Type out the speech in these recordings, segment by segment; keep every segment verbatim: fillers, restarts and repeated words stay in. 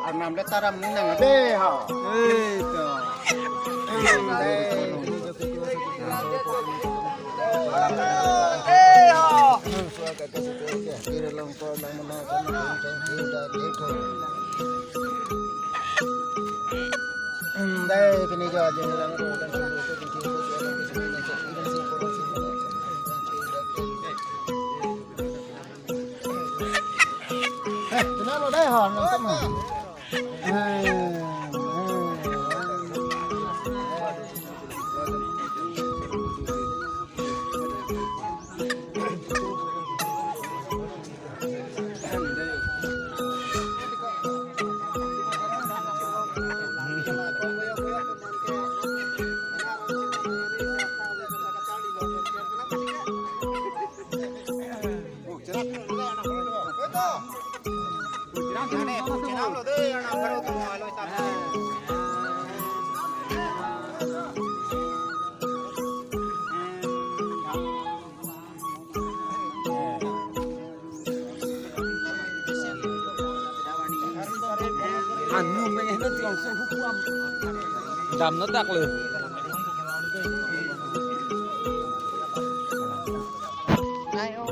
Arnam le taram ni nang ade ha. Eh, to. Eh, ha. Eh, tina lo dai ha, nang sama. Eh, eh. Anu mengeh na tiang sung hukuam. Dam na tak le. Ayo.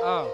Oh.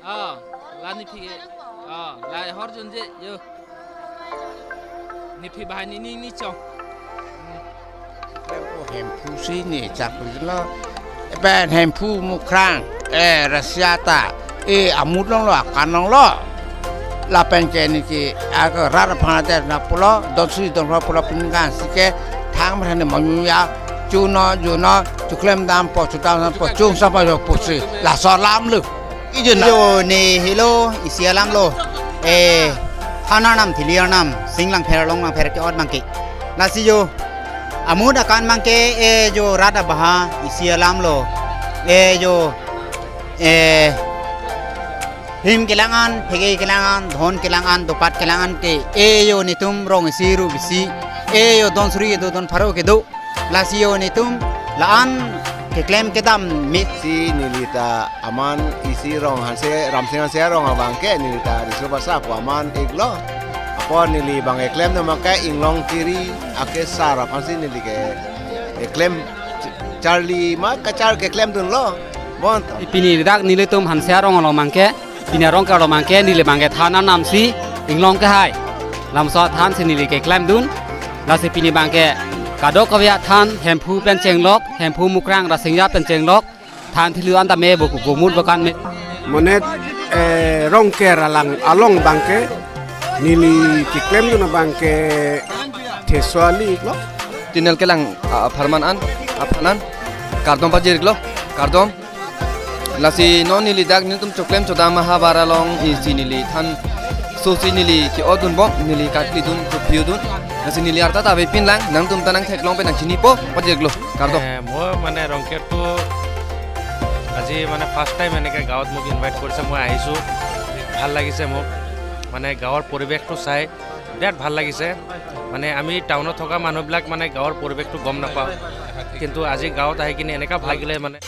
Ah, la nephi. Ah, la hor junje yo. Nephi bahai nini nechong. Hemphu si ne chaklo. Pen Hemphu Mukrang, eh, Russia ta, eh, amut longlo, akan longlo. Lapen ke neke, ake rat aphan adet na pulo, don suri don phra pulo pini kan si ke, thang merhane manyuya, chuno, juno, chuklem dampo, chudam dampo, chung sampo jo pusi, laso alam lo. Ijin na. Yo ne helo, isi alam lo. Eh, than arnam, thili arnam, sing langpher, long langpher ke-ot abangke. Lasi yo, amut akan abangke, eh, yo rat abaha, isi alam lo. Eh, yo, eh, him kelang an, phege kelang an, dhon kelang an, dopat kelang an ke, eh, yo netum rong isi ru bisi, eh, yo don suri kedo, don pharo kedo. Lasi yo netum la-an keklem kedam me. Si neli ta aman isi rong Hanse, Ramsing Hanse arong abangke neli ta riso basa pu aman iklo. Apot neli bang keklem nama ke inglong kiri ake sar aphan si neli ke keklem ch-, charli ma kachar keklemdunlo. Bonta. Pini dak nelitum Hanse arong along abangke, pini arong ke along abangke, neli abangke than arnam si inglong kehai. Lamso than si neli keklemdun. Lasi pini abangke kadokave athan, Hemphu pen chenglok, Hemphu Mukrang Rasinja pen chenglok, than thili an tame bo, bo mut bo kan me. Monet, eh, Rongker alang along abangke, neli keklemdun abangke theso ali lo. Channel kelang, ah, apharman an, aphan an, kardom pajir lo, kardom. Lasi non neli dak nelitum choklem chodam ahavar along isi neli than so si neli ke-otdun bom, neli kaklidun, chophiudun. Lasi neli arta ta avepin lang, nangtum ta nangtheklong pen nangchinipo, pajirlo, kardom. Eh, mo mane Rongker tu aji mane first time eneke gaonot mok invite korise, moi ahisu, bhal lagise mok, mane gaonor poribesh tu sai birat bhal lagise, mane ami townot thoka manuh bilak mane gaonor poribesh tu gom napao, kintu aji gaonot ahi kine eneka bhal lagile mane.